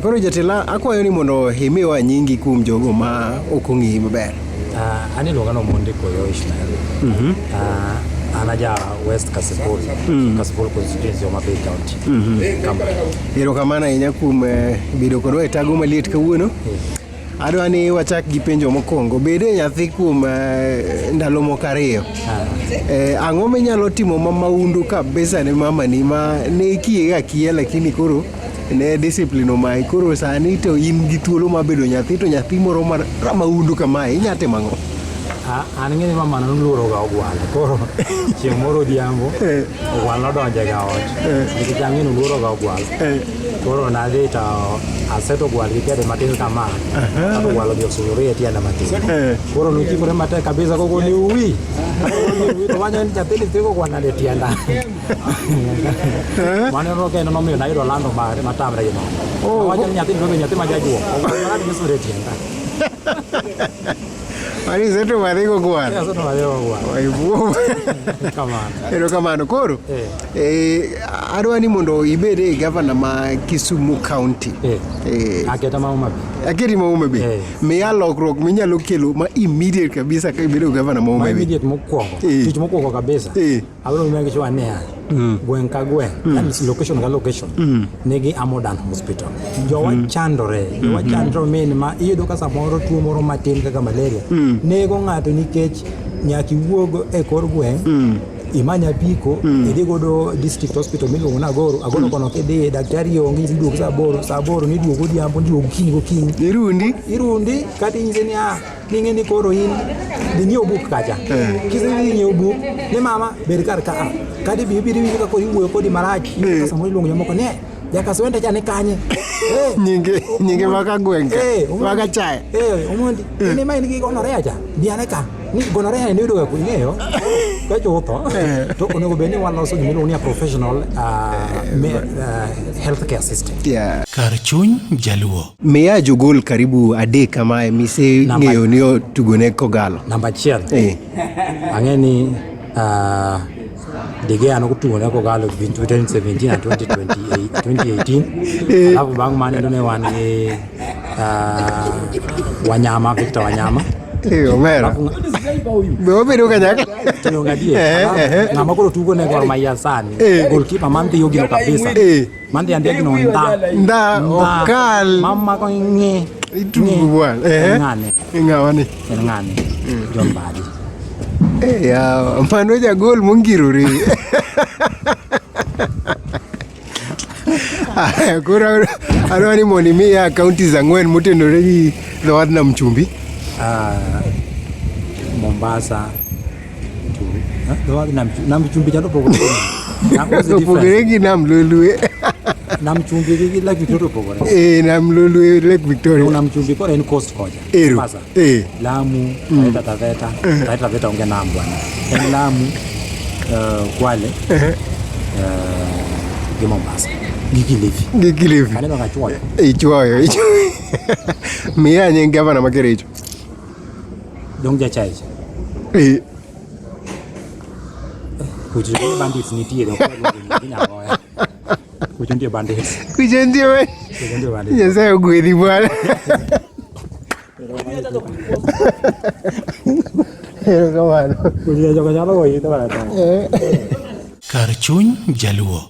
Koro jatela akwayo ni mondo imiwa nyingi kuom jogo ma ok ong'eyi maber. An iluonga ni Omondi Koyo Ishmael. An aja West Kasipul, Kasipul constituency, Homa Bay County. Kamano. Erokamano ahinya kuom bedo kodwa e tago maliet kawuono. Adwa ni wachak gi penjo mokwongo. Bed e nyathi kuom ndalo moko ariyo. Ang'o minyalo timo ma maundu kabisa ne mamani ma ne ikiye ga akiya lakini koro ne discipline omayi koro sani to in gi thuolo mar bedo nyathi to nyathi moro mar maundu kamae inya timo ang'o? An ing'e ni mamana noluoro ga ogwal. Koro chieng' moro odhiambo ogwal nodonjo ga ot. Nikech ang'e ni oluoro ga ogwal. Koro nadhi to aseto ogwal gi kede matin kama. Kato ogwal odhi osuyore e tienda matin. Koro nochikore matek kabisa koko ni uwi. To wanyo ni nyathini dhi go ogwal nade e tienda. Mano no kendo nomiyo nayudo lando matamre gi mano. Awacho ni nyathini dwa nyathi ma jajuok. Ogwal manade misure e tienda. Mani iseto madhi gogwal. Aseto madhi gogwal. Oibuo. Kamano. Erokamano. Koro adwa ni mondo ibed e gavana ma Kisumu County. Aketa ma Homa Bay. Aketi ma Homa Bay. Miya lokruok minyalo kelo ma immediate kabisa ka ibedo gavana ma Homa Bay. Ma immediate mokwongo. Tich mokwongo kabisa. Abiro make sure niya, gweng' ka gweng', that means location ka location, nigi a modern hospital. Jowa chandore, jowa chandore min ma iyudo ka samoro tuo moro matin kaka malaria nego ng'ato nikech nyaka iwuog e kor gweng' imany apiko idhi godo district hospital miluongo ni Agoro. Agoro kono kidhiye daktari onge iduogo saa aboro, saa aboro niduogo odhiambo niduogo okinyi gokinyi. Irundi. Irundi kata inyise ni ah ning'e ni koro in dhi nyiew buk kacha. Kisedhi nyiew buk ni mama bed kar ka a. Kata ibi ibiro iwinjo ka koro iwuoyo kodi marach. Iwinjo ka samoro iluongo jomoko ni jakaswende cha ni kanye. Nyinge nyinge maka gweng' ka. Maka chae. Omondi. In ema in gi gonorrhea cha. Bi ane ka. Ni gonorrhea ni iyudo ga ing'eyo. Ka chutho to onego bed ni waloso gima iluongo ni a professional healthcare system. Kar chuny Jaluo. Miya jogol karibu adek kamae mise ng'eyo ni otugo ne Kogalo. Namba achiel. Ang'e ni De Gea notugo ne Kogalo between 2017 and 2018. Alafu bang' mano ne wan gi Wanyama, Victor Wanyama. Omera. Be wabedo kanyakla. Tiyo gadier. Ng'ama koro tugo ne Gor Mahia sani. Goalkeeper man dhiyo gino kabisa. Man dhi andhiya gino nda. Nda okal. Mamako ng'i. Itugo bwana. En ng'ane? Ng'awa ni? En ng'ane? John Mbadi. Yawa, mano jagol mongirore. Aya, koro adwa ni mondo imiya counties ang'wen motenore gi dho wadh nam chumbi. Mombasa to dho wadh nam chumbi chalo opogore. Opogore gi nam Lolwe. Nam chumbi gi Lake Victoria opogore. Nam Lolwe, Lake Victoria. Nam chumbi koro en coast kocha. Ero. Mombasa. Lamu, Taita Taveta, Taita Taveta onge nam bwana. En Lamu, Kwale, gi Mombasa. Gi Kilifi. Gi Kilifi. Aneno ka chuoyo. Ichuoyo. Miya nying gavana ma Kericho. Dong jachae cha. Kucho nitie bandits nitiere. Ginya goya. Kucho nitie bandits. Kucho nitie bandits. Nyasaye ogwedhi bwana. Erokamano. Kucho jogo nyalo goyi to bana. Kar chuny Jaluo.